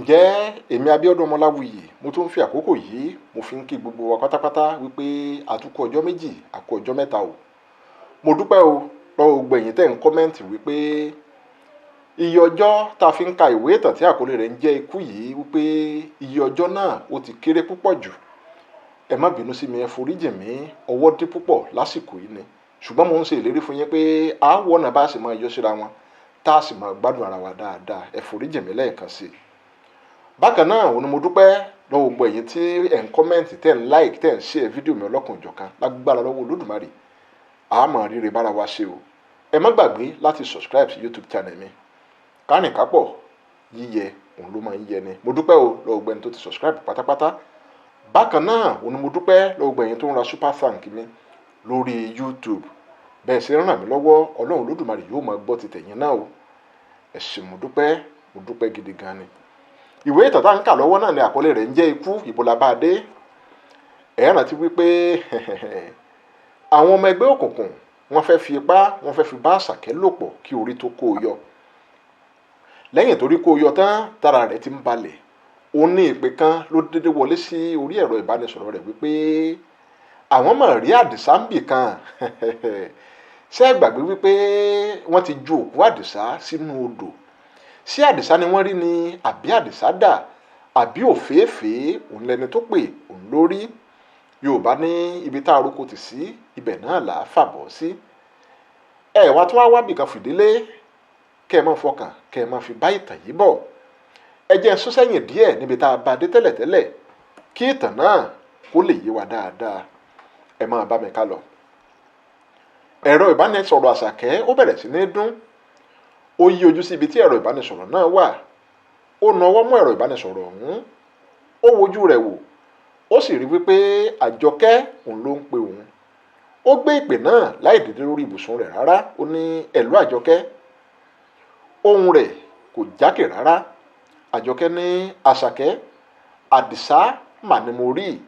Ǹjẹ́ èmi Abíọ́dún Ọmọláwuyì, mo tún ń fi àkókò yìí mo fi ń kí gbogbo wa pátápátá wípé àtúkù ọjọ́ 2, àkú ọjọ́ 3 o. Mo dúpẹ́ o lọ́wọ́ gbogbo ẹ̀yin tẹ́ ń comment wípé iye ọjọ́ tá a fi ń ka ìwé ìtàn tí àkọlé rẹ̀ ń jẹ́ ikú yìí, wípé iye ọjọ́ náà ó ti kéré púpọ̀ jù. Ẹ má bínú sí mi, ẹ foríjì mí, ọwọ́ dí púpọ̀ lásìkò yìí ni. Ṣùgbọ́n mo ń ṣe ìlérí fún yín pé a wọ̀nà bá a sì máa yọ síra wọn, tá a sì máa gbádùn ara wa dáadáa. Ẹ foríjì mí lẹ́ẹ̀kan sí i. Bákan náà òun ni mo dúpẹ́ lọ́wọ́ gbogbo ẹ̀yin tí ẹ̀ ń comment, tẹ̀ ń like, tẹ̀ ń share fídíò mi ọlọ́kan òjọ̀kan. Lágbára lọ́wọ́ Olódùmarè, a máa ríre bára wa ṣe o. Ẹ má gbàgbé láti subscribe sí YouTube channel mi. Kárìn kápọ̀ yíyẹ òun ló máa ń yẹ ni. Mo dúpẹ́ o lọ́wọ́ gbogbo ẹni tó ti subscribe pátápátá. Bákan náà òun ni mo dúpẹ́ lọ́wọ́ gbogbo ẹ̀yin tó ń ra super thank mi lórí YouTube. Bẹ́ẹ̀ ṣe ń ràn mí lọ́wọ́, Ọlọ́run Olódùmarè yóò máa gbọ́ ti tẹ̀yin náà o. Ẹ ṣé, mo dúpẹ́, mo dúpẹ́ gidi gan ni. Ìwé ìtàn tá ń kà lọ́wọ́ náà ni àkọlé rẹ̀ ń jẹ́ Ikú. Ìbò la bá a dé? Ẹ rántí wípé àwọn ọmọ ẹgbẹ́ òkùnkùn, wọ́n fẹ́ fi ipá, wọ́n fẹ́ fi bá Àṣàkẹ́ lò pọ̀ kí orí tó kó o yọ. Lẹ́yìn tó rí kó o yọ tán, tára rẹ̀ ti ń balẹ̀, ó ní ìpè kan ló dédé wọlé sí orí ẹ̀rọ ìbánisọ̀rọ̀ rẹ̀ wípé àwọn máa rí Àdìsá ń bì kan. Ṣé ẹ gbàgbé wípé wọ́n ti ju òkú Àdìsá sínú odò? Ṣé Àdìsá ni wọ́n rí ni, àbí Àdìsá dà, àbí òféèfé? Òun lẹni tó pè òun lórí. Yorùbá ní ibi tá a roko tì sí, ibẹ̀ náà là á fàbọ̀ sí. Ẹ wá tún wá wábì kan fìdílé, kẹ́ ẹ máa fọkàn, kẹ́ ẹ máa fi bá ìtàn yìí bọ̀. Ẹ jẹ́ n sún sẹ́yìn díẹ̀ níbi tá a bá dé tẹ́lẹ̀tẹ́lẹ̀, kí ìtàn náà kó lè yé wa dáadáa. Ẹ máa bá mi ká lọ. Ẹ̀rọ ìbánisọ̀rọ̀ Àṣàkẹ́ ó bẹ̀rẹ̀ sí ní dún. Ó yí ojú sí ibi tí ẹ̀rọ ìbánisọ̀rọ̀ náà wà. Ó nawọ́ mú ẹ̀rọ ìbánisọ̀rọ̀ ọ̀hún, ó wojú rẹ̀ wò, ó sì rí wípé Àjọkẹ́ òun ló ń pe òun. Ó gbé ìpè náà láì dìde lórí ibùsùn rẹ̀ rárá. Ó ní, "Hello, Àjọkẹ́." Ohùn rẹ̀ kò jákè rárá. Àjọkẹ́ ní, "Àṣàkẹ́, Àdìsá mà ni mo rí."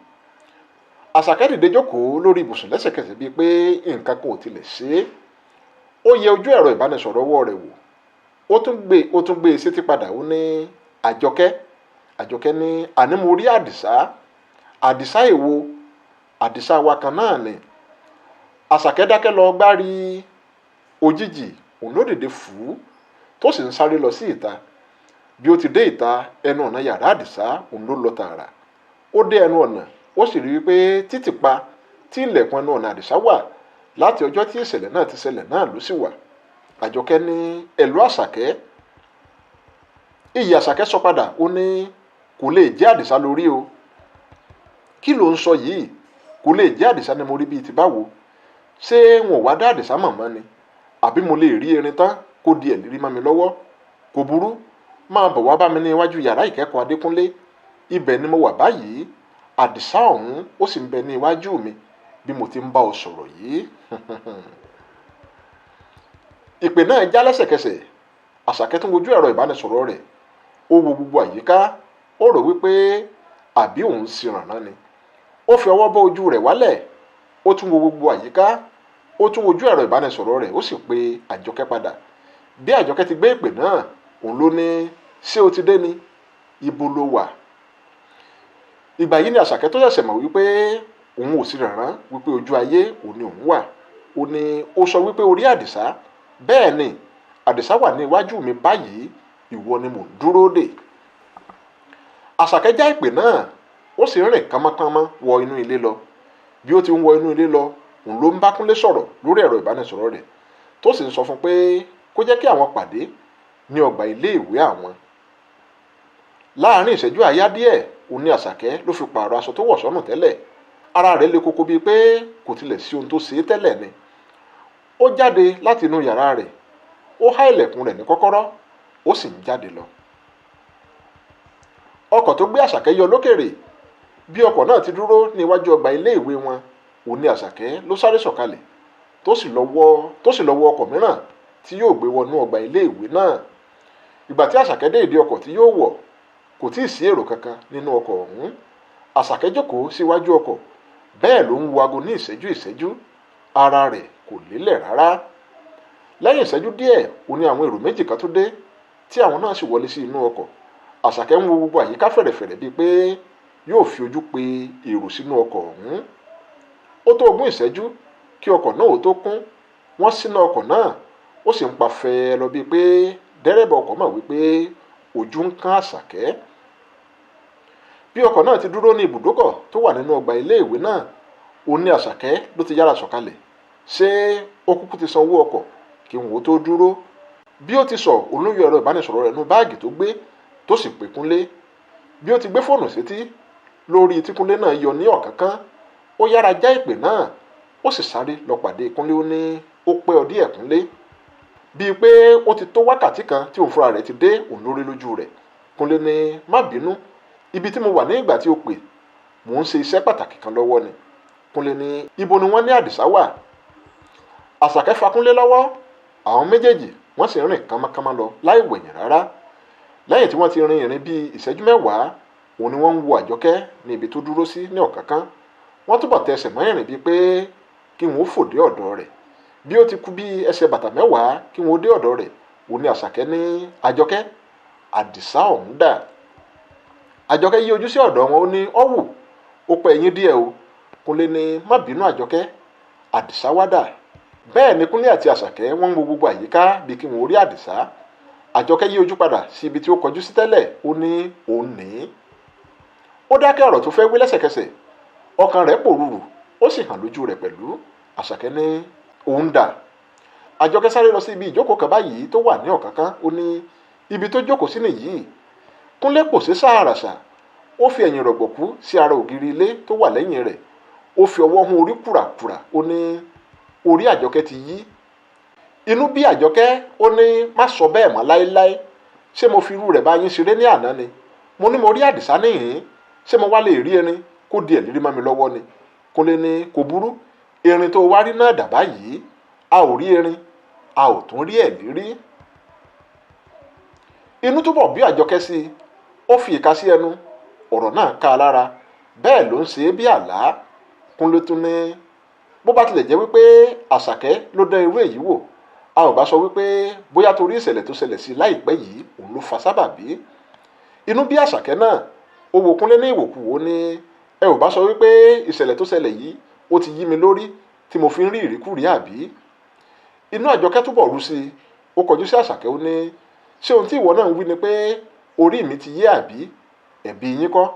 Àṣàkẹ́ dìde jókòó lórí ibùsùn lẹ́sẹ̀kẹsẹ̀ bíi pé nǹkan kan ò tilẹ̀ ṣe é. Ó yẹ ojú ẹ̀rọ ìbánisọ̀rọ̀ ọwọ́ rẹ̀ wò, ó tún gbé e sétí padà. Ó ní, "Àjọkẹ́." Àjọkẹ́ ní, "Àní mo rí Àdìsá." "Àdìsá èwo?" "Àdìsá wa kan náà ni." Àṣàkẹ́ dákẹ́ lọ gbárí. Òjijì òun ló dìde fù ú, tó sì ń sáré lọ sí ìta. Bí ó ti dé ìta, ẹnu ọ̀nà yàrá Àdìsá òun ló lọ tààrà. Ó dé ẹnu ọ̀nà, ó sì rí i pé títì pa tí ilẹ̀kùn ẹnu ọ̀nà Àdìsá wà láti ọjọ́ tí ìṣẹ̀lẹ̀ náà ti ṣẹlẹ̀ náà ló sì wà. Àjọkẹ́ ní, "Hello, Àṣàkẹ́." Iyì Àṣàkẹ́ sọ padà, ó ní, "Kò lè jẹ́ Àdìsá lórí o. Kí ló ń sọ yìí? Kò lè jẹ́ Àdìsá ni mo rí bíi ti báwo? Ṣé wọn ò wá dá Àdìsá mọ̀ mọ́ ni? Àbí mo lè rí erin tán kó di ẹ̀lírí mọ́ mi lọ́wọ́? Kò burú, máa bọ̀ wá bá mi ní iwájú yàrá ìkẹ́kọ̀ọ́ Adékúnlé. Ibẹ̀ ni mo wà báyìí. Àdìsá ọ̀hún ó sì ń bẹ ní iwájú mi bí mo ti ń bá ọ sọ̀rọ̀ yìí." Ìpè náà já lẹ́sẹ̀kẹsẹ̀. Àṣàkẹ́ tún wojú ẹ̀rọ ìbánisọ̀rọ̀ rẹ̀, ó wo gbogbo àyíká, ó rò wípé àbí òun sì rànán ni. Ó fi ọwọ́ bọ́ ojú rẹ̀ wálẹ̀, ó tún wo gbogbo àyíká, ó tún wojú ẹ̀rọ ìbánisọ̀rọ̀ rẹ̀, ó sì pe Àjọkẹ́ padà. Bí Àjọkẹ́ ti gbé ìpè náà, òun ló ní, "Ṣé o ti dé ni? Ibo ló wà?" Ìgbà yìí ni Àṣàkẹ́ tó ṣẹ̀ṣẹ̀ mọ̀ wípé òun ò sí rànán, wípé ojú ayé òun ni òun wà. Ó ní, "Ó sọ wípé orí Àdìsá?" "Bẹ́ẹ̀ ni, Àdìsá wà ní iwájú mi báyìí. Ìwọ ni mò ń dúró dè." Àṣàkẹ́ já ìpè náà, ó sì ń rìn kánmọ́kánmọ́ wọ inú ilé lọ. Bí ó ti ń wọ inú ilé lọ, òun ló ń bá Kúnlé sọ̀rọ̀ lórí ẹ̀rọ ìbánisọ̀rọ̀ rẹ̀, tó sì ń sọ fún pé kó jẹ́ kí àwọn pàdé ní ọgbà iléèwé àwọn. Láàárín ìṣẹ́jú àáyá díẹ̀, òun ní Àṣàkẹ́ ló fi pààrọ̀ aṣọ tó wọ̀ sọ́nù tẹ́lẹ̀. Ara rẹ̀ le koko bíi pé kò tilẹ̀ sí ohun tó ṣe é tẹ́lẹ̀ ni. Ó jáde láti inú yàrá rẹ̀, ó há ilẹ̀kùn rẹ̀ ní kọ́kọ́rọ́, ó sì ń jáde lọ. Ọkọ̀ tó gbé Àṣàkẹ́ yọ lókèrè. Bí ọkọ̀ náà ti dúró ní iwájú ọgbà iléèwé wọn, òun ní Àṣàkẹ́ ló sáré sọ̀kalẹ̀, tó sì lọ wọ ọkọ̀ mìíràn tí yóò gbé wọnú ọgbà iléèwé náà. Ìgbà tí Àṣàkẹ́ dé ìdí ọkọ̀ tí yóò wọ̀, kò tíì sí èrò kankan nínú ọkọ̀ ọ̀hún. Àṣàkẹ́ jókòó síwájú ọkọ̀, bẹ́ẹ̀ ló ń wo aago ní ìṣẹ́jú ìṣẹ́jú. Ara rẹ̀ kò lélẹ̀ rárá. Lẹ́yìn ìṣẹ́jú díẹ̀, ó ní àwọn èrò méjì kan tó dé, tí àwọn náà sì wọlé sí inú ọkọ̀. Àṣàkẹ́ ń wo gbogbo àyíká fẹ̀rẹ̀fẹ̀rẹ̀ bíi pé yóò fi ojú pe èrò sínú ọkọ̀ ọ̀hún. Ó tó 20 ìṣẹ́jú kí ọkọ̀ náà ó tó kún. Wọ́n síná ọkọ̀ náà, ó sì ń pa fẹ́ẹ́ lọ bíi pé dẹ́rẹ́bà ọkọ̀ mọ̀ wípé ojú ń kán Àṣàkẹ́. Bí ọkọ̀ náà ti dúró ní ibùdókọ̀ tó wà nínú ọgbà iléèwé náà, òun ní Àṣàkẹ́ ló ti yára sọ̀kalẹ̀. Ṣé ó kúkú ti san owó ọkọ̀ kí wọn ó tó dúró? Bí ó ti sọ, òun ló yọ ẹ̀rọ ìbánisọ̀rọ̀ rẹ̀ nú báàgì tó gbé, tó sì pè Kúnlé. Bí ó ti gbé fóònù sétí lórí tí Kúnlé náà yọ ní ọ̀kánkán, ó yára já ìpè náà, ó sì sáré lọ pàdé Kúnlé. Ó ní ó pẹ́ ọ díẹ̀ Kúnlé, bíi pé ó ti tó wákàtí kan tí òun fúnra rẹ̀ ti dé òun lórí lójú rẹ̀. Kúnlé ní má bínú, ibi tí mo wà ní ìgbà tí o pè, mò ń ṣe iṣẹ́ pàtàkì kan lọ́wọ́ ni. Kúnlé ní ibo ni wọ́n ní Àdìsá wà? Àṣàkẹ́ fa Kúnlé lọ́wọ́, àwọn méjèèjì wọ́n sì rìn kánmọ́kánmọ́ lọ láì wẹ̀yìn rárá. Lẹ́yìn tí wọ́n ti rin ìrìn bíi ìṣẹ́jú 10, òun ni wọ́n ń wo Àjọkẹ́ ní ibi tó dúró sí ní ọ̀kánkán. Wọ́n túbọ̀ tẹsẹ̀ mọ́ ìrìn bíi pé kí wọ́n ó fò dé ọ̀dọ̀ rẹ̀. Bí ó ti kú bí ẹsẹ̀ bàtà 10 kí wọ́n ó dé ọ̀dọ̀ rẹ̀, òun ni Àṣàkẹ́ ní Àjọkẹ́, Àdìsá ọ̀hún dà? Àjọkẹ́ yí ojú sí ọ̀dọ̀ wọn, ó ní ọ̀wù, ó pẹ́ yín díẹ̀ o. Kúnlé ní má bínú Àjọkẹ́, Àdìsá wá dà? Bẹ́ẹ̀ ni Kúnlé àti Àṣàkẹ́ wọ́n ń wo gbogbo àyíká bí kí wọ́n rí Àdìsá. Àjọkẹ́ yí ojú padà sí ibi tí ó kọjú sí tẹ́lẹ̀, ó ní òun ní. Ó dákẹ́ ọ̀rọ̀ tó fẹ́ wí lẹ́sẹ̀kẹsẹ̀, ọkàn rẹ̀ pòrúurú, ó sì hàn lójú rẹ̀ pẹ̀lú. Àṣàkẹ́ ní òun dà? Àjọkẹ́ sáré lọ sí ibi ìjókòó kan báyìí tó wà ní ọ̀kánkán, ó ní ibi tó jókòó sí nìyí. Kúnlé kò sí sàáràṣà, ó fi ẹ̀yìn rọ̀gbọ̀kú sí ara ògiri ilé tó wà lẹ́yìn rẹ̀, ó fi ọwọ́ hún orí kùràkùrà, ó ní orí Àjọkẹ́ ti yí. Inú bí Àjọkẹ́, ó ní má sọ bẹ́ẹ̀ mọ́ láéláé, ṣé mo fi irú rẹ̀ bá yín ṣeré ní àná ni? Mo ní mo rí Àdìsá níhìn-ín, ṣé mo wá lè rí erin kó di ẹ̀lérí mọ́ mi lọ́wọ́ ni? Kúnlé ní kò burú, erin tó wá rí náà dà báyìí, a ò rí erin, a ò tún rí ẹ̀lérí. Inú túbọ̀ bí Àjọkẹ́ sí i, ó fi ìka sí ẹnu, ọ̀rọ̀ náà ká a lára, bẹ́ẹ̀ ló ń ṣe é bí àlá. Kúnlé tún ní bó bá tilẹ̀ jẹ́ wípé Àṣàkẹ́ ló dán irú èyí wò, a ò bá sọ wípé bóyá torí ìṣẹ̀lẹ̀ tó ṣẹlẹ̀ sí láìpẹ́ yìí òun ló fa sábàbí. Inú bí Àṣàkẹ́ náà, ó wo Kúnlé ní ìwòkuwò, ní ẹ ò bá sọ wípé ìṣẹ̀lẹ̀ tó ṣẹlẹ̀ yìí ó ti yí mi lórí tí mo fi ń rí ìríkúrí àbí? Inú Àjọkẹ́ túbọ̀ rú sí i, ó kọjú sí Àṣàkẹ́, ó ní ṣé ohun tí ìwọ náà ń wí ni pé orí mi ti yé àbí? Ẹ̀bi yín kọ́,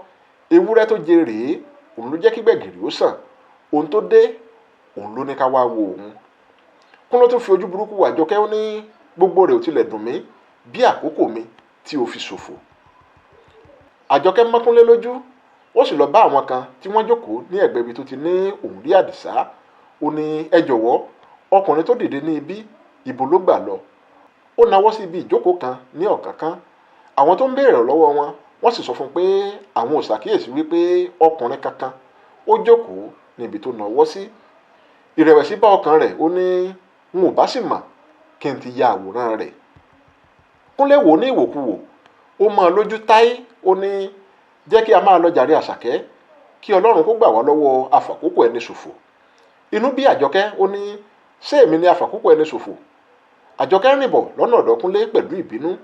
ewúrẹ́ tó jẹ rèé, òun ló jẹ́ kí gbẹ̀gìrì ó sàn, ohun tó dé òun ló ní ká wá wo òun. Kúnlé tó fi ojú burúkú wo Àjọkẹ́, ó ní gbogbo rẹ̀ ò tilẹ̀ dùn mí bí àkókò mi tí o fi ṣòfò. Àjọkẹ́ mọ́ Kúnlé lójú, ó sì lọ bá àwọn kan tí wọ́n jókòó ní ẹ̀gbẹ́ ibi tó ti ní òun rí Àdìsá. Ó ní ẹ jọ̀wọ́, ọkùnrin tó dìde ní ibí, ibo ló gbà lọ? Ó nawọ́ sí ibi ìjókòó kan ní ọ̀kánkán. Àwọn tó ń béèrè lọ́wọ́ wọn, wọ́n sì sọ fún un pé àwọn ò ṣàkíyèsí wípé ọkùnrin kankan ó jókòó níbi tó nawọ́ sí. Ìrẹ̀wẹ̀sì bá ọkàn rẹ̀, ó ní n ò bá sì mọ̀ kí n ti ya àwòrán rẹ̀. Kúnlé wò ní ìwòkuwò, ó mọ́ lójú táí, ó ní jẹ́ kí a máa lọ jàre Àṣàkẹ́, kí Ọlọ́run kó gbà wá lọ́wọ́ afàkókò ẹni ṣòfò. Inú bí Àjọkẹ́, ó ní ṣé èmi ni afàkókò ẹni ṣòfò? Àjọkẹ́ rìn bọ̀ lọ́nà ọ̀dọ̀ Kúnlé pẹ̀lú ìbínú.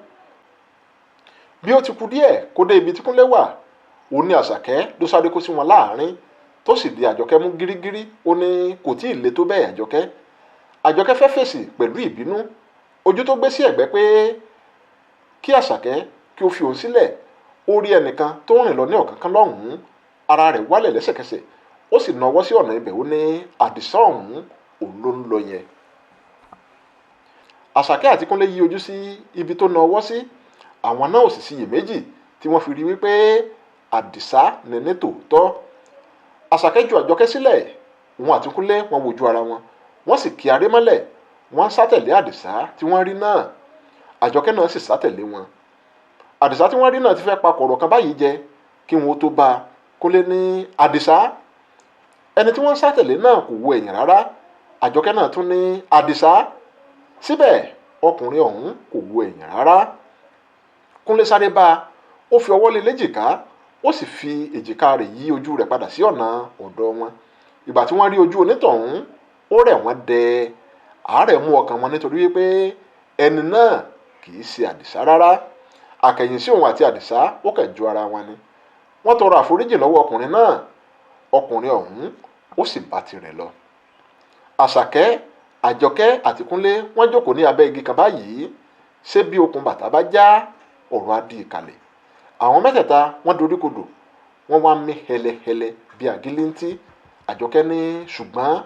Bí ó ti kú díẹ̀ kó dé ibi tí Kúnlé wà, òun ní Àṣàkẹ́ ló sáré kó sí wọn láàrin, tó sì di Àjọkẹ́ mú gírígírí. Ó ní kò tí ì le tó bẹ́ẹ̀ Àjọkẹ́. Àjọkẹ́ fẹ́ fèsì pẹ̀lú ìbínú, ojú tó gbé sí ẹ̀gbẹ́ pé kí Àṣàkẹ́ kí ó fi òun sílẹ̀, ó rí ẹnìkan tó ń rìn lọ ní ọ̀kánkán lọ́hùn-ún, ara rẹ̀ wálẹ̀ lẹ́sẹ̀kẹsẹ̀, ó sì nawọ́ sí ọ̀nà ibẹ̀, ó ní Àdìsá ọ̀hún òun ló ń lọ yẹn. Àṣàkẹ́ àti Kúnlé yí ojú sí ibi tó nawọ́ sí, àwọn náà ò sì ṣiyèméjì tí wọ́n fi rí wípé Àdìsá ní ní tòótọ́. Àṣàkẹ́ ju Àjọkẹ́ sílẹ̀, òun àti Kúnlé wọ́n wojú ara wọn, wọ́n sì kí aré mọ́lẹ̀, wọ́n ń sátẹ̀lé Àdìsá tí wọ́n rí náà. Àjọkẹ́ náà sì sátẹ̀lé wọn. Àdìsá tí wọ́n rí náà ti fẹ́ pa kọ̀rọ̀ kan báyìí jẹ kí wọn ó tó bá a. Kúnlé ní Àdìsá. Ẹni tí wọ́n ń sátẹ̀lé náà kò wo ẹ̀yìn rárá. Àjọkẹ́ náà tún ní Àdìsá. Síbẹ̀ ọkùnrin ọ̀hún kò wo ẹ̀yìn rárá. Kúnlé sáré bá a, ó fi ọwọ́ lé léjìká, ó sì fi èjìká rẹ̀ yí ojú rẹ̀ padà sí ọ̀nà ọ̀dọ̀ wọn. Ìgbà tí wọ́n rí ojú onítọ̀hún, ó rẹ̀ wọ́n dẹ. Àárẹ̀ mú ọkàn wọn nítorí wípé ẹni náà kì í ṣe Àdìsá rárá. Àkẹ̀yìnsí òun àti Àdìsá ó kẹ̀ ju ara wọn ni. Wọ́n tọrọ àforíjì lọ́wọ́ ọkùnrin náà. Ọkùnrin ọ̀hún ó sì bá tirẹ̀ lọ. Àṣàkẹ́, Àjọkẹ́ àti Kúnlé wọ́n jókòó ní abẹ́ igi kan báyìí. Ṣé bí okùn bàtà bá já, ọ̀rọ̀ á di ìkàlẹ̀. Àwọn mẹ́tẹ̀ẹ̀ta wọ́n doríkodò, wọ́n wá mí hẹlẹhẹlẹ bí àgílíntí. Àjọkẹ́ ní ṣùgbọ́n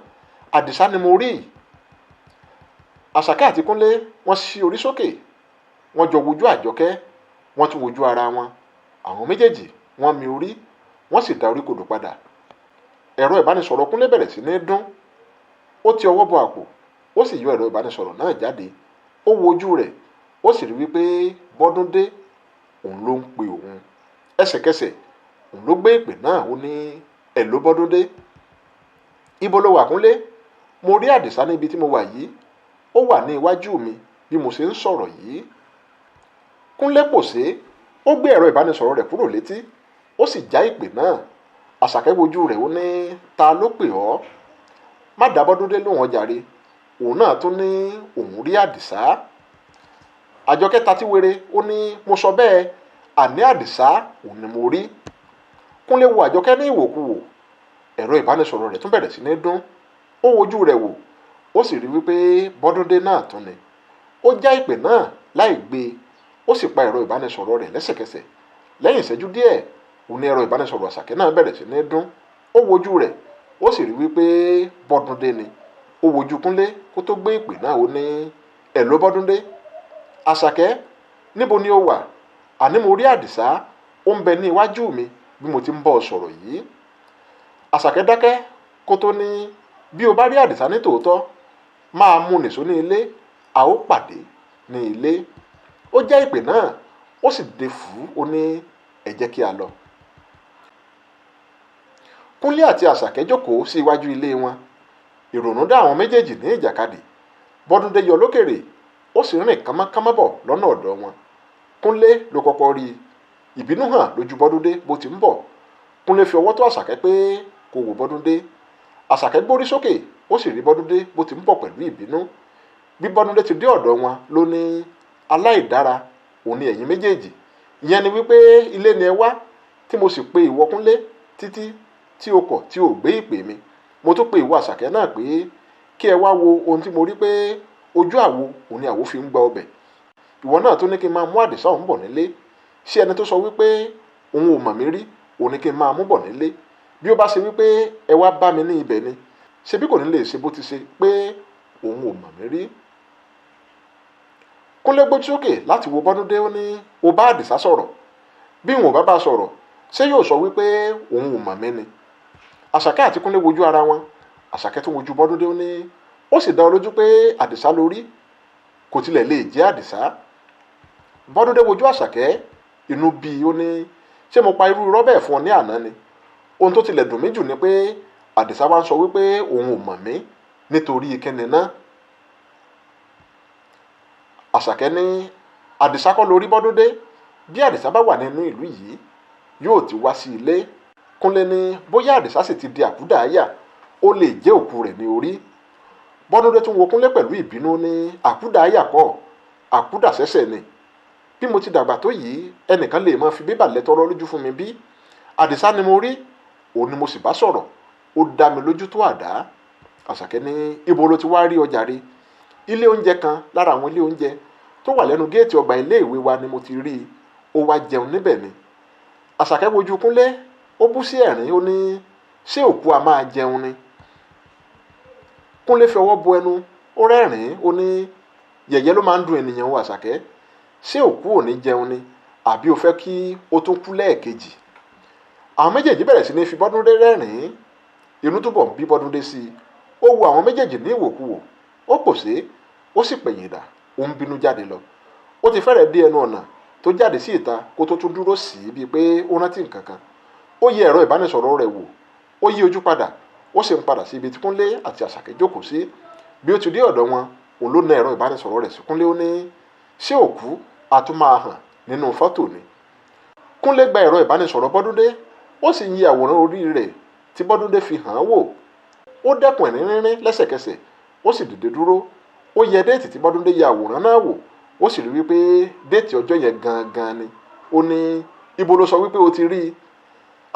Àdìsá ni mo rí. Àṣàkẹ́ àti Kúnlé wọ́n ṣí orí sókè, wọ́n jọ wojú Àjọkẹ́, wọ́n tún wojú ara wọn. Àwọn méjèèjì wọ́n mi orí, wọ́n sì da orí kodò padà. Ẹ̀rọ ìbánisọ̀rọ̀ Kúnlé bẹ̀rẹ̀ sí ní dún. Ó ti ọwọ́ bọ àpò, ó sì yọ ẹ̀rọ ìbánisọ̀rọ̀ náà jáde. Ó wo ojú rẹ̀, ó sì rí wípé Bọ́dúndé òun ló ń pe òun. Ẹsẹ̀kẹsẹ̀ òun ló gbé ìpè náà. Ó ní ẹ̀ ló Bọ́dúndé. Ibo lo wà, Kúnlé? Mo rí Àdìsá níbi tí mo wà yìí. Ó wà ní iwájú mi bí mo ṣe ń sọ̀rọ̀ yìí. Kúnlé pòṣé, ó gbé ẹ̀rọ ìbánisọ̀rọ̀ rẹ̀ kúrò létí, ó sì já ìpè náà. Àṣàkẹ́ wojú rẹ̀, ó ní ta ló pè ọ́? Má dá Bọ́dúndé lóhùn ọjàre. Òun náà tún ní òun rí Àdìsá. Àjọkẹ́ tatí were, ó ní mo sọ bẹ́ẹ̀, àní Àdìsá òun ni mo rí. Kúnlé wo Àjọkẹ́ ní ìwòkuwò. Ẹ̀rọ ìbánisọ̀rọ̀ rẹ̀ tún bẹ̀rẹ̀ sí ní dún. Ó wojú rẹ̀ wò, ó sì rí wípé Bọ́dúndé náà tún ni. Ó já ìpè náà láì gbé e, ó sì pa ẹ̀rọ ìbánisọ̀rọ̀ rẹ̀ lẹ́sẹ̀kẹsẹ̀. Lẹ́yìn ìṣẹ́jú díẹ̀, òun ní ẹ̀rọ ìbánisọ̀rọ̀ Àṣàkẹ́ náà bẹ̀rẹ̀ sí ní dún. Ó wojú rẹ̀, ó sì rí wípé Bọ́dúndé ni. Ó wojú Kúnlé kó tó gbé ìpè náà. Ó ní ẹ̀ ló Bọ́dúndé. Àṣàkẹ́, níbo ni o wà? Àní mo rí Àdìsá, ó ń bẹ ní iwájú mi bí mo ti ń bọ́ ọ sọ̀rọ̀ yìí. Àṣàkẹ́ dákẹ́ kó tó ní bí o bá rí Àdìsá ní tòótọ́, máa mú nìṣó ní ilé, a ó pàdé ní ilé. Ó já ìpè náà, ó sì dé fún ó ní ẹ jẹ́ kí a lọ. Kúnlé àti Àṣàkẹ́ jókòó sí iwájú ilé wọn. Ìrònú dá àwọn méjèèjì ní ìjàkadì. Bọ́dúndé yọ lókèrè, ó sì rìn kánmọ́kánmọ́ bọ̀ lọ́nà ọ̀dọ̀ wọn. Kúnlé ló kọ́kọ́ rí i. Ìbínú hàn lójú Bọ́dúndé bó ti ń bọ̀. Kúnlé fi ọwọ́ tó Àṣàkẹ́ pé kó wò Bọ́dúndé. Àṣàkẹ́ gbórí sókè, ó sì rí Bọ́dúndé bó ti ń bọ̀ pẹ̀lú ìbínú. Bí Bọ́dúndé ti dé ọ̀dọ̀ wọn ló ní aláìdára òun ni ẹ̀yin méjèèjì. Ìyẹn ni wípé ilé ni ẹ wá tí mo sì pe ìwọ Kúnlé títí tí o kọ̀ tí o gbé ìpè mi. Mo tún pe ìwọ Àṣàkẹ́ náà pé kí ẹ wá wo ohun tí mo rí pé ojú àwo òun ni àwo fi ń gba ọbẹ̀. Ìwọ náà tún ní kí n máa mú Àdìsá òun bọ̀ nílé. Ṣé ẹni tó sọ wípé òun ò mọ̀ mí rí òun ni kí n máa mú bọ̀ nílé? Bí ó bá ṣe wípé ẹ wá bá mi ní ibẹ̀ ni, ṣe bí kò ní lè ṣe bó ti ṣe pé òun ò mọ̀ mí rí. Kúnlé gbójú sókè láti wo Bọ́dúndé. Ó ní o bá Àdìsá sọ̀rọ̀. Bí òun ò bá bá sọ̀rọ̀, ṣé yóò sọ wípé òun ò mọ̀ mí ni? Àṣàkẹ́ àti Kúnlé wojú ara wọn. Àṣàkẹ́ tún wojú Bọ́dúndé. Ó ní ó sì dá ọ lójú pé Àdìsá lórí, kò tilẹ̀ lè jẹ́ Àdìsá. Bọ́dúndé wojú Àṣàkẹ́, inú bí i. Ó ní ṣé mo pa irú irọ́ bẹ́ẹ̀ fún ọ ní àná ni? Ohun tó tilẹ̀ dùn mí jù ni pé Àdìsá wá ń sọ wípé òun ò mọ̀ mí nítorí kíni náà. Àṣàkẹ́ ní Àdìsá kọ́ lórí Bọ́dúndé. Bí Àdìsá bá wà nínú ìlú yìí, yóò ti wá sí ilé. Kúnlé ní bóyá Àdìsá sì ti di àkúdàáyà, ó lè jẹ́ òkú rẹ̀ ní orí. Bọ́dúndé tún wo Kúnlé pẹ̀lú ìbínú. Ní àkúdàáyà kọ́, àkúdàsẹ́sẹ̀ ni. Bí mo ti dàgbà tó yìí, ẹnìkan lè máa fi bébà lẹ́tọ́rọ́ lójú fún mi bí? Àdìsá ni mo rí, òun ni mo sì bá sọ̀rọ̀, ó dá mi lójú tó àdá. Àṣàkẹ́ ní ibo ló ti wá rí ọjà rí? Ilé oúnjẹ kan lára àwọn ilé oúnjẹ tó wà lẹ́nu géètì ọgbà ilé ìwé wa ni mo ti rí i. Ó wá jẹun níbẹ̀ ni. Àṣàkẹ́ wojú Kúnlé, ó bú sí ẹ̀rín. Ó ní ṣé òkú a máa jẹun ni? Kúnlé fi ọwọ́ bo ẹnu, ó rẹ́rìn-ín. Ó ní yẹ̀yẹ́ ló máa ń dun ènìyàn o Àṣàkẹ́. Ṣé òkú ò ní jẹun ni, àbí o fẹ́ kí ó tún kú lẹ́ẹ̀kejì? Àwọn méjèèjì bẹ̀rẹ̀ sí ní fi Bọ́dúndé rẹ́rìn-ín. Inú túbọ̀ ń bí Bọ́dúndé sí i. Ó wo àwọn méjèèjì ní ìwòkuwò, ó pòṣé, ó sì pẹ̀yìn dà, ó ń bínú jáde lọ. Ó ti fẹ́rẹ̀ dé ẹnu ọ̀nà tó jáde sí ìta kó tó tún dúró sí i bíi pé ó rántí nǹkan kan. Ó yẹ ẹ̀rọ ìbánisọ̀rọ̀ rẹ̀ wò, ó yí ojú padà, ó sì ń padà sí ibi tí Kúnlé àti Àṣàkẹ́ jókòó sí. Bí ó ti dé ọ̀dọ̀ wọn, òun ló na ẹ̀rọ ìbánisọ̀rọ̀ rẹ̀ sí Kúnlé. Ó ní ṣé òkú a tún máa hàn nínú fọ́tò ni? Kúnlé gba ẹ̀rọ ìbánisọ̀rọ̀ Bọ́dúndé, ó sì ń yí àwòrán orí rẹ̀ tí Bọ́dúndé fi hàn án wò. Ó dẹ́kun ẹ̀rín rínrín lẹ́sẹ̀kẹsẹ̀, ó sì dìde dúró. Ó yẹ déètì tí Bọ́dúndé ya àwòrán náà wò, ó Ó sì rí wípé déètì ọjọ́ yẹn gangan ni. Ó ní ibo ló sọ wípé o ti rí i?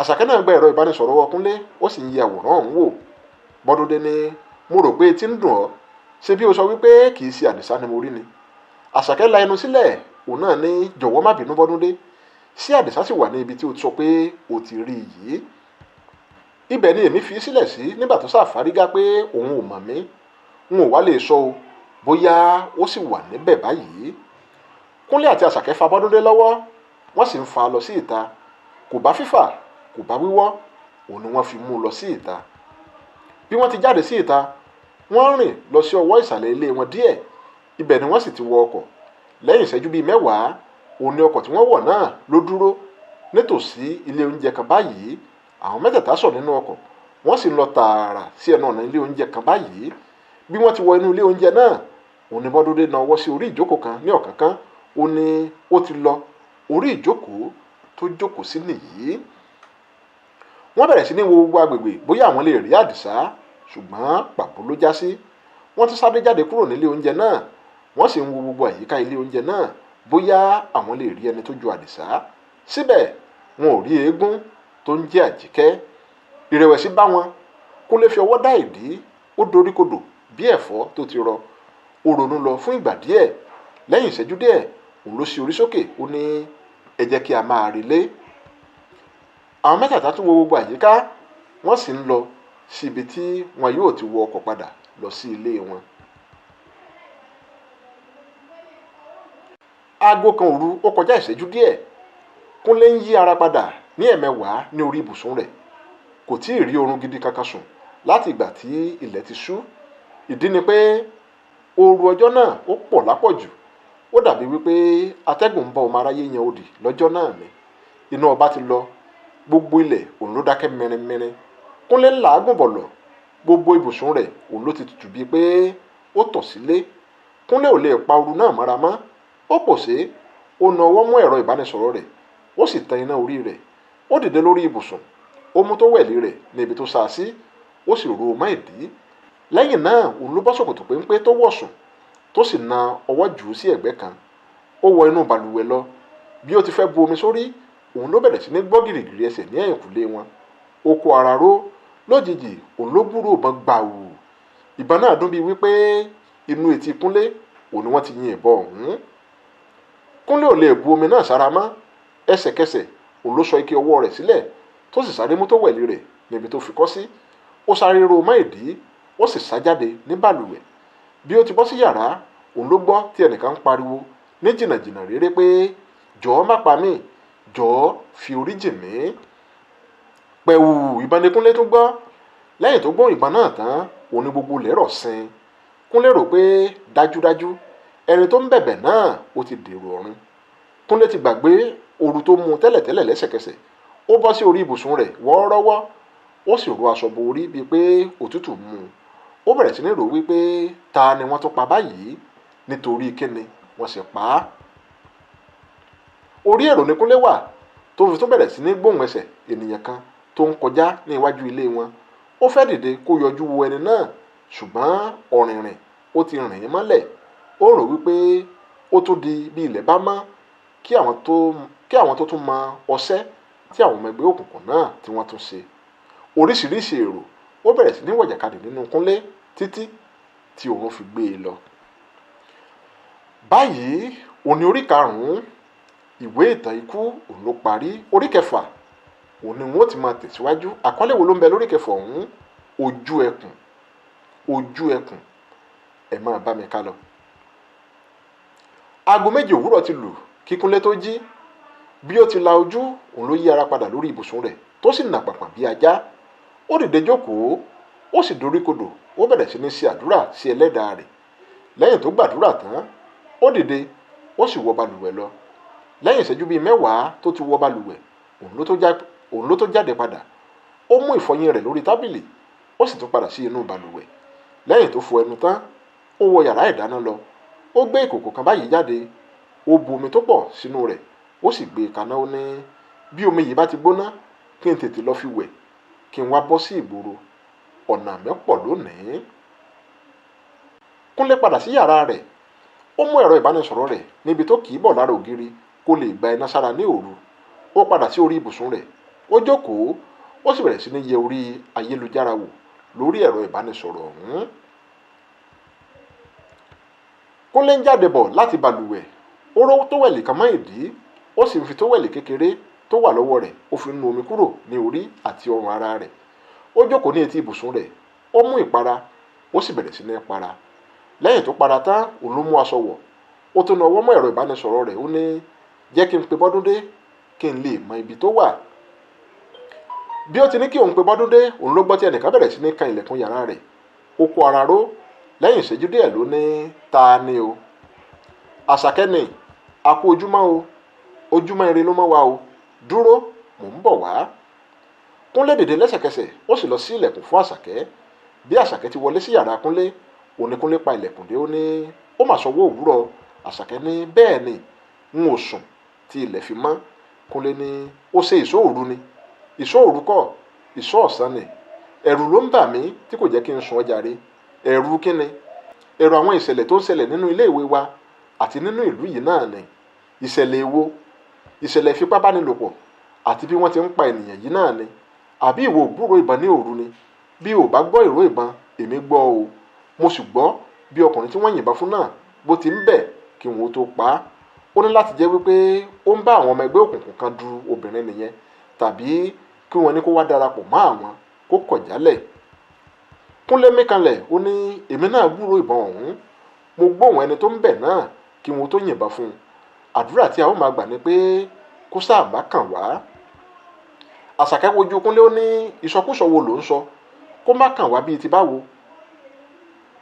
Àṣàkẹ́ náà gba ẹ̀rọ ìbánisọ̀rọ̀ ọwọ́ Kúnlé, ó sì ń yẹ àwòrán ọ̀hún wò. Bọ́dúndé ní mo rò pé etí ń dùn ọ́, ṣé bí o sọ wípé kì í ṣe Àdìsá ni mo rí ni? Àṣàkẹ́ la ẹnu sílẹ̀, òun náà ní jọ̀wọ́ má bínú Bọ́dúndé, ṣé Àdìsá sì wà ní ibi tí o sọ pé o ti rí i yìí? Ibẹ̀ ni èmi fi sílẹ̀ sí nígbà tó ṣàfárígá pé òun ò mọ̀ mí, n ò wá lè sọ o bóyá ó sì wà níbẹ̀ báyìí. Kúnlé àti Àṣàkẹ́ fa Bọ́dúndé lọ́wọ́, wọ́n sì ń fa lọ sí ìta. Kò bá fífà, kò bá wíwọ́, òun ni wọ́n fi mú un lọ sí ìta. Bí wọ́n ti jáde sí ìta, wọ́n rìn lọ sí ọwọ́ ìsàlẹ̀ ilé wọn díẹ̀, ibẹ̀ ni wọ́n sì ti wọ ọkọ̀. Lẹ́yìn ìṣẹ́jú bíi mẹ́wàá, òun ni ọkọ̀ tí wọ́n wọ̀ náà ló dúró nítòsí ilé oúnjẹ kan báyìí. Àwọn mẹ́tẹ̀ẹ̀ta sọ̀ nínú ọkọ̀, wọ́n sì ń lọ tààrà sí ẹnu ọ̀nà ilé oúnjẹ kan báyìí. Bí wọ́n ti wọ inú ilé oúnjẹ náà, òun ni Bọ́dúndé na ọwọ́ sí orí ìjókòó kan ní ọ̀kánkán. Ó ní ó ti lọ, orí ìjókòó tó jókòó sí nìyí. Wọ́n bẹ̀rẹ̀ sí ní wo gbogbo agbègbè bóyá àwọn lè rí Àdìsá, ṣùgbọ́n pàbó ló já sí. Wọ́n tún sáré jáde kúrò nílé oúnjẹ náà, wọ́n sì ń wo gbogbo àyíká ilé oúnjẹ náà bóyá àwọn lè rí ẹni tó ju Àdìsá. Síbẹ̀ wọn ò rí eégún tó ń jẹ́ Àjíkẹ́. Ìrẹ̀wẹ̀sì bá wọn. Kúnlé fi ọwọ́ dá ìdí, ó doríkodò bí ẹ̀fọ́ tó ti rọ. Ó ronú lọ fún ìgbà díẹ̀. Lẹ́yìn ìṣẹ́jú díẹ̀, òun ló ṣí orí sókè, ó ní ẹ jẹ́ kí a máa relé. Àwọn mẹ́tẹ̀ẹ̀ta tún wo gbogbo àyíká, wọ́n sì ń lọ sí ibi tí wọn yóò ti wọ ọkọ̀ padà lọ sí ilé wọn. Aago kan òru ó kọjá ìṣẹ́jú díẹ̀. Kúnlé ń yí ara padà ní ẹ̀mẹwàá ní orí ibùsùn rẹ̀. Kò tí ì rí oorun gidi kankan sùn láti ìgbà tí ilẹ̀ ti ṣú. Ìdí ni pé ooru ọjọ́ náà ó pọ̀ lápọ̀jù. Ó dàbí wípé atẹ́gùn ń bá ọmọ aráyé yan odì lọ́jọ́ náà ni. Iná ọba ti lọ, gbogbo ilẹ̀ òun ló dákẹ́ mìrìnmìrìn. Kúnlé ń làágùn bọ̀lọ̀, gbogbo ibùsùn rẹ̀ òun ló ti tutù bíi pé ó tọ̀ sílé. Kúnlé ò lè pa ooru náà mọ́ra mọ́. Ó pòṣé, ó na ọwọ́ mú ẹ̀rọ ìbánisọ̀rọ̀ rẹ̀, ó sì tan iná orí rẹ̀. Ó dìde lórí ibùsùn, ó mú tówẹ̀lì rẹ̀ ní ibi tó sá sí, ó sì ro mọ́ ìdí. Lẹ́yìn náà òun ló bọ́ ṣòkòtò péńpé tó wọ̀ sùn, tó sì na ọwọ́ jù ú sí ẹ̀gbẹ́ kan. Ó wọ inú balùwẹ̀ lọ. Bí ó ti fẹ́ bu omi sórí, òun ló bẹ̀rẹ̀ sí ní gbọ́ gìrìgìrì ẹsẹ̀ ní ẹ̀yìnkùlé wọn. Ó kó ara ró. Lójijì òun ló gbúròó ìbọn gbàù. Ìbọn náà dún bíi wípé inú etí Kúnlé òun ni wọ́n ti yin ìbọn ọ̀hún. Kúnlé ò lè bu omi náà sára mọ́. Ẹsẹ̀kẹsẹ̀ òun ló sọ ike ọwọ́ rẹ̀ sílẹ̀, tó sì sáré mú tówẹ̀lì rẹ̀ níbi tó fi kọ́ sí. Ó sáré ro mọ́ ìdí, ó sì sá jáde ní balùwẹ̀. Bí ó ti bọ́ sí yàrá, òun ló gbọ́ tí ẹnìkan ń pariwo ní jìnnàjìnnà réré pé jọ̀ọ́ má pa mí, jọ̀ọ́ fi orí jì mí. Pẹ̀wù ìbọn ni Kúnlé tún gbọ́. Lẹ́yìn tó gbọ́ ìbọn náà tán, òun ni gbogbo ilẹ̀ rọ̀ sin. Kúnlé rò pé dájúdájú ẹni tó ń bẹ̀bẹ̀ náà ó ti dèrò ọ̀run. Kúnlé ti gbàgbé ooru tó mú un tẹ́lẹ̀tẹ́lẹ̀ lẹ́sẹ̀kẹsẹ̀. Ó bọ́ sí orí ibùsùn rẹ̀ wọ́ọ́rọ́wọ́, ó sì ro aṣọ bo orí bíi pé òtútù mú un. Ó bẹ̀rẹ̀ sí ní rò wípé ta ni wọ́n tún pa báyìí, nítorí kíni wọ́n sì pa á. Orí èrò ni Kúnlé wà tó fi tún bẹ̀rẹ̀ sí ní gbóhùn ẹsẹ̀ ènìyàn kan tó ń kọjá ní iwájú ilé wọn. Ó fẹ́ dìde kó yọjú wo ẹni náà, ṣùgbọ́n ọ̀rìnrìn ó ti rìn ín mọ́lẹ̀. Ó rò wípé ó tún di bí ilẹ̀ bá mọ́ kí àwọn tó tún mọ ọṣẹ́ tí àwọn ọmọ ẹgbẹ́ òkùnkùn náà tí wọ́n tún ṣe. Oríṣiríṣi èrò ó bẹ̀rẹ̀ sí ní wọ̀jàkadì nínú Kúnlé títí tí oorun fi gbé e lọ. Báyìí òní orí karùn-ún ìwé ìtàn ikú òun ló parí. Orí kẹfà òun ni wọn ó ti máa tẹ̀síwájú. Àkọlé wo ló ń bẹ lórí kẹfà ọ̀hún? Ojú ẹkùn. Ojú ẹkùn. Ẹ máa bá mi ká lọ. Aago 2 òwúrọ̀ ti lù kí Kúnlé tó jí. Bí ó ti la ojú, òun ló yí ara padà lórí ibùsùn rẹ̀ tó sì nà pàpà bí ajá. Ó dìde jókòó, ó sì doríkodò, ó bẹ̀rẹ̀ sí ní ṣe àdúrà sí ẹlẹ́dàá rẹ̀. Lẹ́yìn tó gbàdúrà tán, ó dìde, ó sì wọ balùwẹ̀ lọ. Lẹ́yìn ìṣẹ́jú bíi mẹ́wàá tó ti wọ balùwẹ̀, òun ló tó jáde padà. Ó mú ìfọyín rẹ̀ lórí tábìlì, ó sì tún padà sí inú balùwẹ̀. Lẹ́yìn tó fọ ẹnu tán, ó wọ yàrá ìdáná lọ. Ó gbé ìkòkò kan báyìí jáde, ó bu omi tó pọ̀ sínú rẹ̀, ó sì gbé e kaná. Ó ní bí omi yìí bá ti gbóná, kí n tètè lọ fi wẹ̀, kí n wá bọ́ sí ìgboro. Ọ̀nà mi pọ̀ lónìí. Kúnlé padà sí yàrá rẹ̀. Ó mú ẹ̀rọ ìbánisọ̀rọ̀ rẹ̀ níbi tó kì í bọ̀ lára ògiri kó lè gba iná sára ní òru. Ó padà sí orí ibùsùn rẹ̀, ó jókòó, ó sì bẹ̀rẹ̀ sí ní yẹ orí ayélujára wò lórí ẹ̀rọ ìbánisọ̀rọ̀ ọ̀hún. Kúnlé ń jáde bọ̀ láti balùwẹ̀. Ó ró tówẹ̀lì kan mọ́ ìdí, ó sì ń fi tówẹ̀lì kékeré tó wà lọ́wọ́ rẹ̀ ó fi ń nu omi kúrò ní orí àti ọrùn ara rẹ̀. Ó jókòó ní etí ibùsùn rẹ̀, ó mú ìpara, ó sì bẹ̀rẹ̀ sí ní para. Lẹ́yìn tó para tán, òun ló mú aṣọ wọ̀. Ó tún na ọwọ́ mọ́ ẹ̀rọ ìbánisọ̀rọ̀ rẹ̀, ó ní jẹ́ kí n pe Bọ́dúndé kí n lè mọ ibi tó wà. Bí ó ti ní kí òun pe Bọ́dúndé, òun ló gbọ́ tí ẹnìkan bẹ̀rẹ̀ sí ní kan ilẹ̀kùn yàrá rẹ̀. Ó kó ara ró. Lẹ́yìn ìṣẹ́jú díẹ̀ ló ní ta ni o? Àṣàkẹ́ ni, a kú ojúmọ́ o, ojúmọ́ ire ló mọ́ wa o, dúró, mò ń bọ̀ wá. Kúnlé dìde lẹ́sẹ̀kẹsẹ̀, ó sì lọ sí ilẹ̀kùn fún Àṣàkẹ́. Bí Àṣàkẹ́ ti wọlé sí yàrá Kúnlé, òun ni Kúnlé pa ilẹ̀kùn dé, ó ní ó mà sọwọ́ òwúrọ̀. Àṣàkẹ́ ní bẹ́ẹ̀ ni, n ò sùn tí ilẹ̀ fi mọ́. Kúnlé ní ó ṣe ìṣọ́ òru ni. Ìṣọ́ òru kọ́, ìṣọ́ ọ̀sán ni. Ẹ̀rù ló ń bà mí tí kò jẹ́ kí n sùn ọjà re. Ẹ̀rù kí ni? Ẹ̀rù àwọn ìṣẹ̀lẹ̀ tó ń ṣẹlẹ̀ nínú ilé ìwé wa àti nínú ìlú yìí náà ni. Ìṣẹ̀lẹ̀ èwo? Ìṣẹ̀lẹ̀ ìfipábánilòpọ̀ àti bí wọ́n ti ń pa ènìyàn yìí náà ni. Àbí ìwọ ò gbúròó ìbọn ní òru ni? Bí o ò bá gbọ́ ìró ìbọn, èmi gbọ́ o. Mo sì gbọ́ bí ọkùnrin tí wọ́n yìnbọn fún náà bó ti ń bẹ̀ kí wọn ó tó pa á. Ó ní láti jẹ́ wípé ó ń bá àwọn ọmọ ẹgbẹ́ òkùnkùn kan du obìnrin nìyẹn, tàbí kí wọ́n ní kó wá darapọ̀ mọ́ àwọn kó kọ̀ jálẹ̀. Kúnlé mí kanlẹ̀, ó ní èmi náà gbúròó ìbọn ọ̀hún. Mo gbóhùn ẹni tó ń bẹ̀ náà kí wọn ó tó yìnbọn fún un. Àdúrà tí a ó máa gbà ni pé kó sáà má kàn wá. Àṣàkẹ́ wojú Kúnlé, ó ní ìsọkúsọ wo ló ń sọ? Kó má kàn wá bíi ti báwo?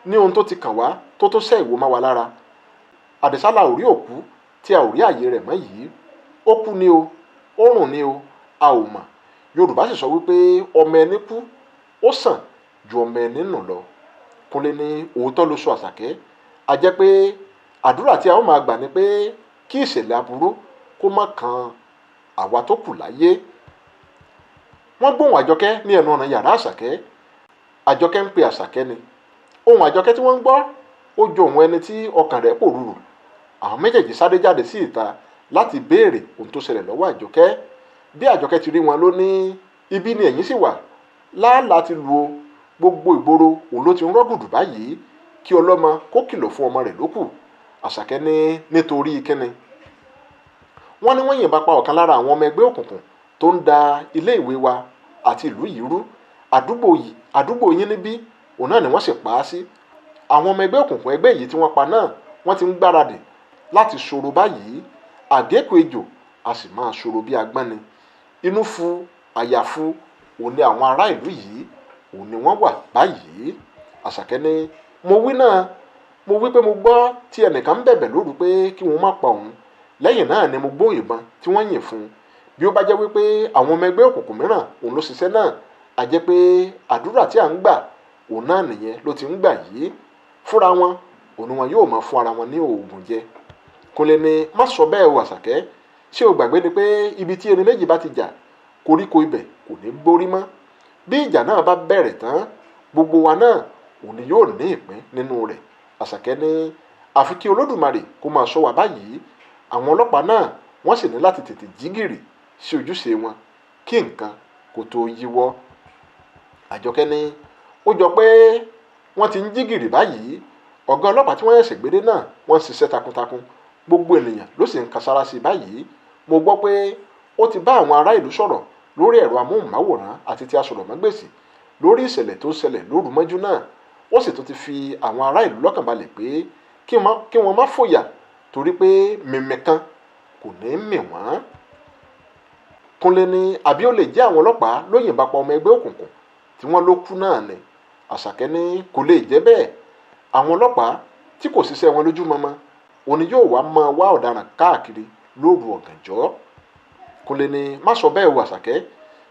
Ní ohun tó ti kàn wá tó tó sẹ́ ìwò má wa lára. Àdìsá la ò rí òkú tí a ò rí àyè rẹ̀ mọ́ yìí. Ó kú ni o, ó rùn ni o, a ò mọ̀. Yorùbá sì sọ wípé ọmọ ẹni kú, ó sàn ju ọmọ ẹni nù lọ. Kúnlé ní òótọ́ ló sọ Àṣàkẹ́. A jẹ́ pé àdúrà tí a ó máa gbà ni pé kí ìṣẹ̀lẹ̀ aburú kó má kan àwa tó kù láyé. Wọ́n gbóhùn Àjọkẹ́ ní ẹnu ọ̀nà yàrá Àṣàkẹ́. Àjọkẹ́ ń pe Àṣàkẹ́ ni. Ohùn Àjọkẹ́ tí wọ́n ń gbọ́ ó jọ ohùn ẹni tí ọkàn rẹ̀ pòrúurù. Àwọn méjèèjì sáré jáde sí ìta láti béèrè ohun tó ṣẹlẹ̀ lọ́wọ́ Àjọkẹ́. Bí Àjọkẹ́ ti rí wọn ló ní ibi ni ẹ̀yin sì wà. Láàlá ti lu o, gbogbo ìgboro òun ló ti ń rọ́gùdù báyìí kí ọlọ́mọ kó kìlọ̀ fún ọmọ rẹ̀ lókù. Àṣàkẹ́ ní nítorí kíni? Wọ́n ní wọ́n yìnbọn pa ọ̀kan lára àwọn ọmọ ẹgbẹ́ òkùnkùn tó ń da ilé ìwé wa àti ìlú yìí rú. Àdúgbò yín níbí, òun náà ni wọ́n sì pa á sí. Àwọn ọmọ ẹgbẹ́ òkùnkùn ẹgbẹ́ yìí tí wọ́n pa náà, wọ́n ti ń gbáradì láti ṣòro báyìí. Àgékù ejò a sì máa ṣòro bí agbọ́n ni. Inú fu, àyà fu, òun ni àwọn ará ìlú yìí, òun ni wọ́n wà báyìí. Àṣàkẹ́ ní mo wí náà, mo wí pé mo gbọ́ tí ẹnìkan ń bẹ̀bẹ̀ lóru pé kí wọ́n má pa òun. Lẹ́yìn náà ni mo gbóhùn ìbọn tí wọ́n yìn fún un. Bí ó bá jẹ́ wípé àwọn ọmọ ẹgbẹ́ òkùnkùn mìíràn òun ló ṣiṣẹ́ náà, a jẹ́ pé àdúrà tí à ń gbà òun náà nìyẹn ló ti ń gbà yìí. Fúnra wọn, òun ni wọn yóò máa fún ara wọn ní oògùn jẹ. Kúnlé ní má sọ bẹ́ẹ̀ o Àṣàkẹ́. Ṣé o gbàgbé ni pé ibi tí erin méjì bá ti jà, koríko ibẹ̀ kò ní gbórí mọ́. Bí ìjà náà bá bẹ̀rẹ̀ tán, gbogbo wa náà òun ni yóò ní ìpín nínú rẹ̀. Àṣàkẹ́ ní àfi kí Olódùmarè kó máa ṣọ́ wa báyìí. Àwọn ọlọ́pàá náà wọ́n sì ní láti tètè jí gìrì sí ojúṣe wọn kí nǹkan kó tó yíwọ́. Àjọkẹ́ ní ó jọ pé wọ́n ti ń jí gìrì báyìí. Ọ̀gá ọlọ́pàá tí wọ́n ṣẹ̀ṣẹ̀ gbé dé náà wọ́n ń ṣiṣẹ́ takuntakun. Gbogbo ènìyàn ló sì ń kasára sí i báyìí. Mo gbọ́ pé ó ti bá àwọn ará ìlú sọ̀rọ̀ lórí ẹ̀rọ amóhùnmáwòrán àti ti asọ̀rọ̀mágbèsì lórí ìṣẹ̀lẹ̀ tó ń ṣẹlẹ̀ lóru mọ́jú náà. Ó sì tún ti fi àwọn ará ìlú lọ́kàn balẹ̀ pé kí wọ́n má fòyà torí pé mímì kan kò ní mì wọ́n. Kúnlé ní àbí ó lè jẹ́ àwọn ọlọ́pàá ló yìnbọn pa ọmọ ẹgbẹ́ òkùnkùn tí wọ́n ló kú náà ni. Àṣàkẹ́ ní kò lè jẹ́ bẹ́ẹ̀. Àwọn ọlọ́pàá tí kò ṣiṣẹ́ wọn lójúmọmọ, òun ni yóò wá máa wá ọ̀daràn káàkiri lóru ọ̀gànjọ́. Kúnlé ní má sọ bẹ́ẹ̀ o Àṣàkẹ́.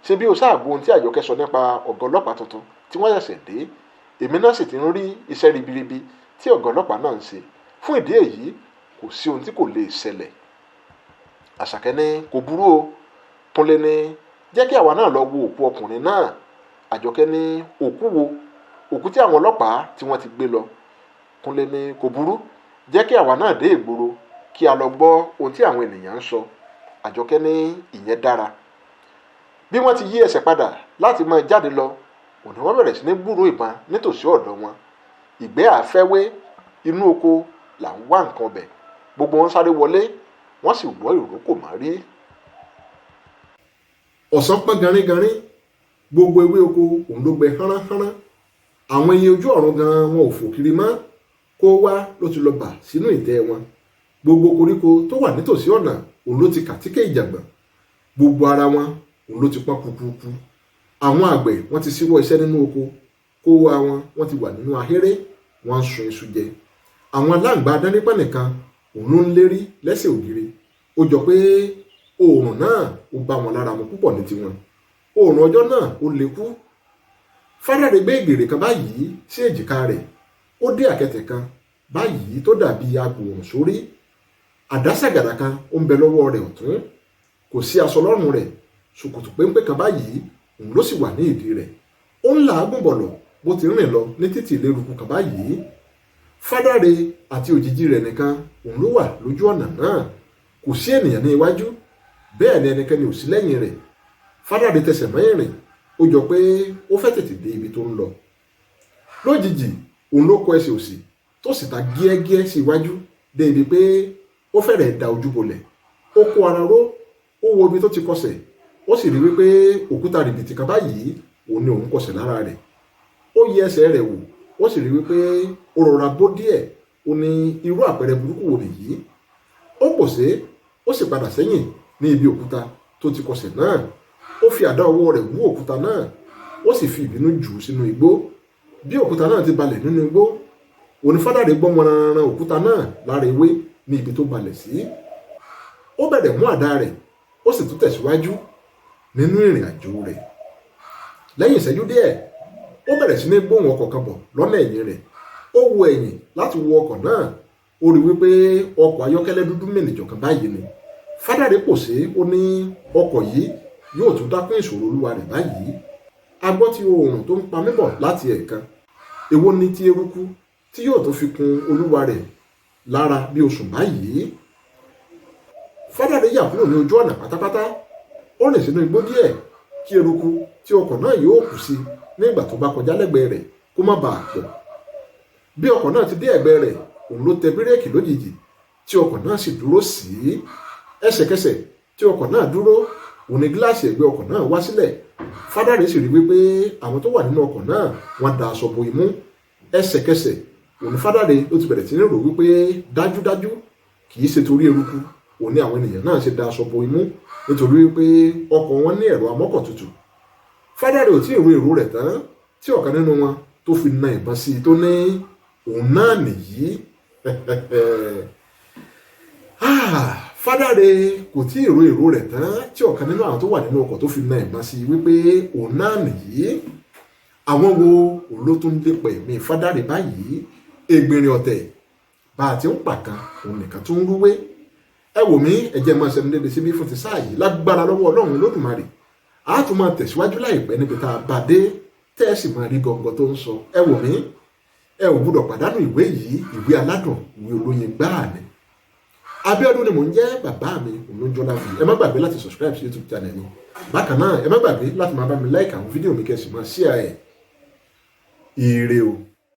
Ṣé bí o sáà gbọ́ ohun tí Àjọkẹ́ sọ nípa ọ̀gá ọlọ́pàá tuntun tí wọ́n ṣẹ̀ṣẹ̀ dé? Èmi náà sì ti ń rí iṣẹ́ ribiribi tí ọ̀gá ọlọ́pàá náà ń ṣe. Fún ìdí èyí, kò sí ohun tí kò lè ṣẹlẹ̀. Àṣàkẹ́ ní kò burú o. Kúnlé ní jẹ́ kí àwa náà lọ wo òkú ọkùnrin náà. Àjọkẹ́ ní òkú wo? Òkú tí àwọn ọlọ́pàá tí wọ́n ti gbé lọ. Kúnlé ní kò burú. Jẹ́ kí àwa náà dé ìgboro kí a lọ gbọ́ ohun tí àwọn ènìyàn ń sọ. Àjọkẹ́ ní ìyẹn dára. Bí wọ́n ti yí ẹsẹ̀ padà láti máa jáde lọ, òní wọ́n bẹ̀rẹ̀ sí ní gbúròó ìbọn nítòsí ọ̀dọ̀ wọn. Ìgbẹ́ àfẹ́wé, inú oko là ń wá nǹkan ọbẹ̀. Gbogbo wọn sáré wọlé, wọ́n sì wọ́ ìrókò mọ́ rí. Ọ̀sán pọ́n garingarin, gbogbo ewé oko òun ló gbẹ hánránhánrán. Àwọn ẹyẹ ojú ọ̀run gan wọn ò fò kiri mọ́, kó wá ló ti lọ bà sínú ìtẹ́ wọn. Gbogbo koríko tó wà nítòsí ọ̀nà òun ló ti kàtíkè ìjàngbọ̀n. Gbogbo ara wọn òun ló ti pọ́n kúkúkú. Àwọn àgbẹ̀ wọ́n ti ṣíwọ́ iṣẹ́ nínú oko, kó wá wọn wọ́n ti wà nínú ahéré, wọ́n ń sun iṣu jẹ. Àwọn aláǹgbá adánípá nìkan òun ló ń lérí lẹ́sẹ̀ ògiri. Ó jọ pé oòrùn náà ó bá wọn lára mu púpọ̀ ní tiwọn. Oòrùn ọjọ́ náà ó lè kú. Fádàrẹ gbé ìgbèrè kan báyìí sí èjìká rẹ̀. Ó dé àkẹtẹ̀ kan báyìí tó dàbí agbòòrùn sórí. Àdásàgàdà kan ó ń bẹ lọ́wọ́ rẹ̀ ọ̀tún. Kò sí aṣọ lọ́rùn rẹ̀. Ṣòkòtò péńpé kan báyìí òun ló sì wà ní ìdí rẹ̀. Ó ń làágùn bọ̀lọ̀ bó ti rìn lọ ní títì ìléruku kan báyìí. Fádàrẹ àti òjìji rẹ̀ nìkan òun ló wà lójú ọ̀nà náà. Kò sí ènìyàn ní iwájú, bẹ́ẹ̀ ni ẹnikẹ́ni ò sí lẹ́yìn rẹ̀. Fádàrẹ tẹsẹ̀ mọ́ ìrìn, ó jọ pé ó fẹ́ tètè dé ibi tó ń lọ. Lójijì òun ló kọ ẹsẹ̀ òsì tó sì ta gíẹ́gíẹ́ sí iwájú dé ibi pé ó fẹ́rẹ̀ẹ́ da ojú bolẹ̀. Ó kó ara ró, ó wo ibi tó ti kọsẹ̀, ó sì rí wípé òkúta rìbìtì kan báyìí òun ni òun kọsẹ̀ lára rẹ̀. Ó yẹ ẹsẹ̀ rẹ̀ wò, ó sì rí wípé ó rọra bó díẹ̀. Ó ní irú àpẹẹrẹ burúkú wo nìyí. Ó pòṣé, ó sì padà sẹ́yìn ní ibi òkúta tó ti kọsẹ̀ náà. Ó fi àdá ọwọ́ rẹ̀ wú òkúta náà, ó sì fi ìbínú jù ú sínú igbó. Bí òkúta náà ti balẹ̀ nínú igbó, òní Fádàrẹ gbọ́ wọnranran òkúta náà lára ewé ní ibi tó balẹ̀ sí. Ó bẹ̀rẹ̀ mú àdá rẹ̀, ó sì tún tẹ̀síwájú nínú ìrìn àjò rẹ̀. Lẹ́yìn ìṣẹ́jú díẹ̀, ó bẹ̀rẹ̀ sí ní gbóhùn ọkọ̀ kan bọ̀ lọ́nà ẹ̀yìn rẹ̀. Ó wo ẹ̀yìn láti wo ọkọ̀ náà, ó rí wípé ọkọ̀ ayọ́kẹ́lẹ́ dúdú mìnìjọ̀ kan báyìí ni. Fádàrẹ pòṣé, ó ní ọkọ̀ yìí yóò tún dákún ìṣòro olúwa rẹ̀ báyìí. A gbọ́ ti oòrùn tó ń pa mí bọ̀ láti ẹ̀ẹ̀kan. Èwo ni ti eruku tí yóò tún fi kun olúwa rẹ̀ lára bí oṣù báyìí. Fádàrẹ yà kúrò ní ojú ọ̀nà pátápátá. Ó rìn sínú igbó díẹ̀ kí eruku tí ọkọ̀ náà yóò kù sí nígbà tó bá kọjá lẹ́gbẹ̀ẹ́ rẹ̀ kó má bàa pọ̀. Bí ọkọ̀ náà ti dé ẹ̀gbẹ́ rẹ̀, òun ló tẹ bírèkì lójijì tí ọkọ̀ náà sì dúró sí. Ẹsẹ̀kẹsẹ̀ tí ọkọ̀ náà dúró, òun ni gíláàsì ẹ̀gbẹ́ ọkọ̀ náà wá sílẹ̀. Fádàrẹ sì rí wípé àwọn tó wà nínú ọkọ̀ náà wọ́n da aṣọ bo imú. Ẹsẹ̀kẹsẹ̀ òun ni Fádàrẹ ló ti bẹ̀rẹ̀ sí ní rò wípé dájúdájú kì í ṣe torí eruku òun ni àwọn ènìyàn náà ṣe da aṣọ bo imú, nítorí wípé ọkọ̀ wọn ní ẹ̀rọ amọ́kọ̀ tutù. Fádàrẹ ò tí ì ro èrò rẹ̀ tán tí ọ̀kan nínú wọn tó fi na ìbọn sí i tó ní òun náà nìyí. Fádàrẹ kò tí ì ro èrò rẹ̀ tán tí ọ̀kan nínú àwọn tó wà nínú ọkọ̀ tó fi na ìbọn sí i wípé òun náà nìyí. Àwọn wo òun ló tún lépa ẹ̀mí Fádàrẹ báyìí? Ègbìnrìn ọ̀tẹ̀ bá a ti ń pàkan òun nìkan tó ń rúwé. Ẹ wò mí, ẹ jẹ́ máa ṣẹnu dédé síbí fún ti sáà yìí. Lágbára lọ́wọ́ Ọlọ́run Olódùmarè, a tún máa tẹ̀síwájú láìpẹ́ níbi tá a bá dé, tẹ́ ẹ sì máa rí gọ́ngọ́ tó ń sọ. Ẹ wò mí, ẹ ò gbúdọ̀ pàdánù ìwé yìí, ìwé aládùn, ìwé olóyin gbáà ni. Abíọ́dún ni mò ń jẹ́, bàbá mi òun ló ń jọlá fi. Ẹ má gbàgbé láti subscribe sí YouTube channel mi. Bákan náà, ẹ má gbàgbé láti máa bá mi like àwọn fídíò mi, kẹ́ sì máa share ẹ̀. Ire o.